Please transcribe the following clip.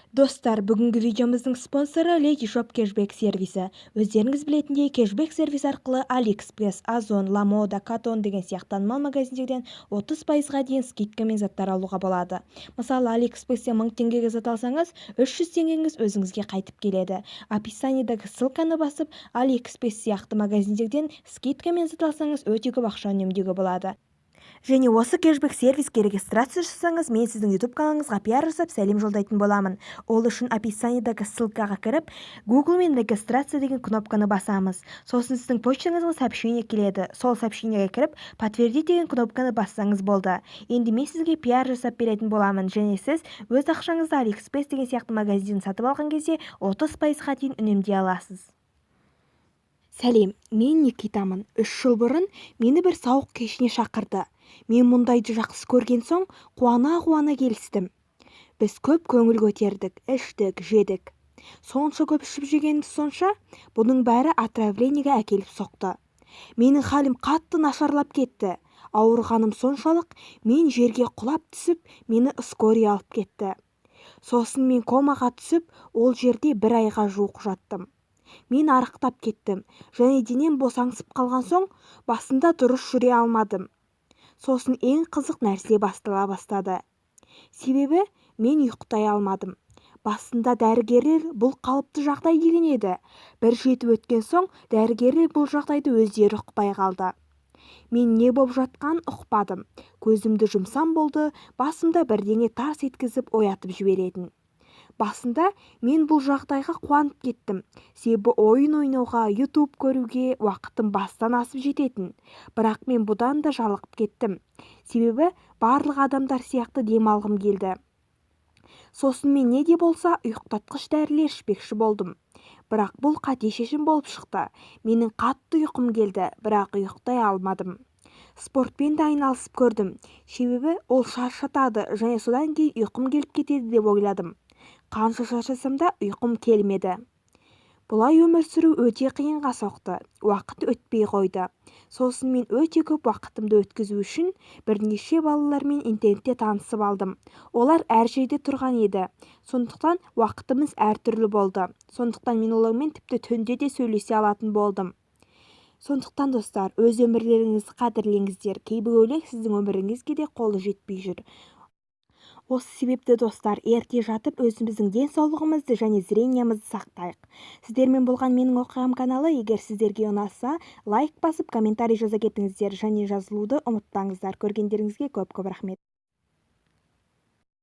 Достар, бүгінгі видеомыздың спонсоры — Lady Shop кэшбэк сервисі. Өздеріңіз білетіндей, кэшбэк сервис арқылы AliExpress, Озон, Lamoda, Koton деген сияқты танымал магазиндерден 30%-ға дейін скидкамен заттар алуға болады. Мысалы, AliExpress'тен 1000 теңгеге зат алсаңыз, 300 теңгеңіз өзіңізге қайтып келеді. Описаниедегі ссылканы басып, AliExpress сияқты магазиндерден скидкамен зат алсаңыз, өте көп ақша үнемдеуге болады. Және осы кэшбэк сервиске регистрация жасасаңыз, мен сіздің YouTube каналыңызға пиар жасап, сәлем жолдайтын боламын. Ол үшін описаниедегі ссылкаға кіріп, Google-мен регистрация деген кнопканы басамыз. Сосын сіздің почтаңызға сообщение келеді. Сол сообщениеге кіріп, подтвердить деген кнопканы бассаңыз болды. Енді мен сізге пиар жасап беретін боламын және сіз өз ақшаңызды AliExpress деген сияқты магазинден сатып алған кезде 30%-ға дейін үнемдей аласыз. Сәлем, мен Никитамын. 3 жыл бұрын мені бір сауық кешіне шақырды. Мен мұндайды жақсы көрген соң, қуана-қуана келістім. Біз көп көңіл көтердік, іштік, жедік. Сонша көп ішіп жегеніміз сонша, бұның бәрі отравлениеге әкеліп соқты. Менің халім қатты нашарлап кетті. Ауырғаным соншалық, мен жерге құлап түсіп, мені скорый алып кетті. Сосын мен комаға түсіп, ол жерде бір айға жуық жаттым. Мен арықтап кеттім және денем босаңсып қалған соң, басында дұрыс жүре алмадым. Сосын ең қызық нәрсе бастала бастады. Себебі мен ұйықтай алмадым. Басында дәрігерлер бұл қалыпты жағдай деген еді. Бір жеті өткен соң, дәрігерлер бұл жағдайды өздері ұқпай қалды. Мен не боп жатқанын ұқпадым. Көзімді жұмсам болды, басымда бірдеңе тарс еткізіп оятып жіберетін. Басында мен бұл жағдайға қуанып кеттім, себебі ойын ойнауға, YouTube көруге уақытым бастан асып жететін. Бірақ мен бұдан да жалығып кеттім, себебі барлық адамдар сияқты демалғым келді. Сосын мен не де болса ұйықтатқыш дәрілер ішпекші болдым. Бірақ бұл қате шешім болып шықты. Менің қатты ұйқым келді, бірақ ұйықтай алмадым. Спортпен де айналысып көрдім, себебі ол шаршатады және содан кейін ұйқым келіп кетеді деп ойладым. Қанша шаршасам да, ұйқым келмеді. Бұлай өмір сүру өте қиынға соқты. Уақыт өтпей қойды. Сосын мен өте көп уақытымды өткізу үшін бірнеше балалармен интернетте танысып алдым. Олар әр жерде тұрған еді, сондықтан уақытымыз әртүрлі болды. Сондықтан мен олармен тіпті түнде де сөйлесе алатын болдым. Сондықтан, достар, өз өмірлеріңізді қадірлеңіздер. Кейбіреулер сіздің өміріңізге де қолы жетпей жүр. Осы себепті, достар, ерте жатып, өзіміздің денсаулығымызды және зрениямызды сақтайық. Сіздермен болған менің оқиғам каналы. Егер сіздерге ұнаса, лайк басып, комментарий жаза кетіңіздер және жазылуды ұмытпаңыздар. Көргендеріңізге көп көп рахмет.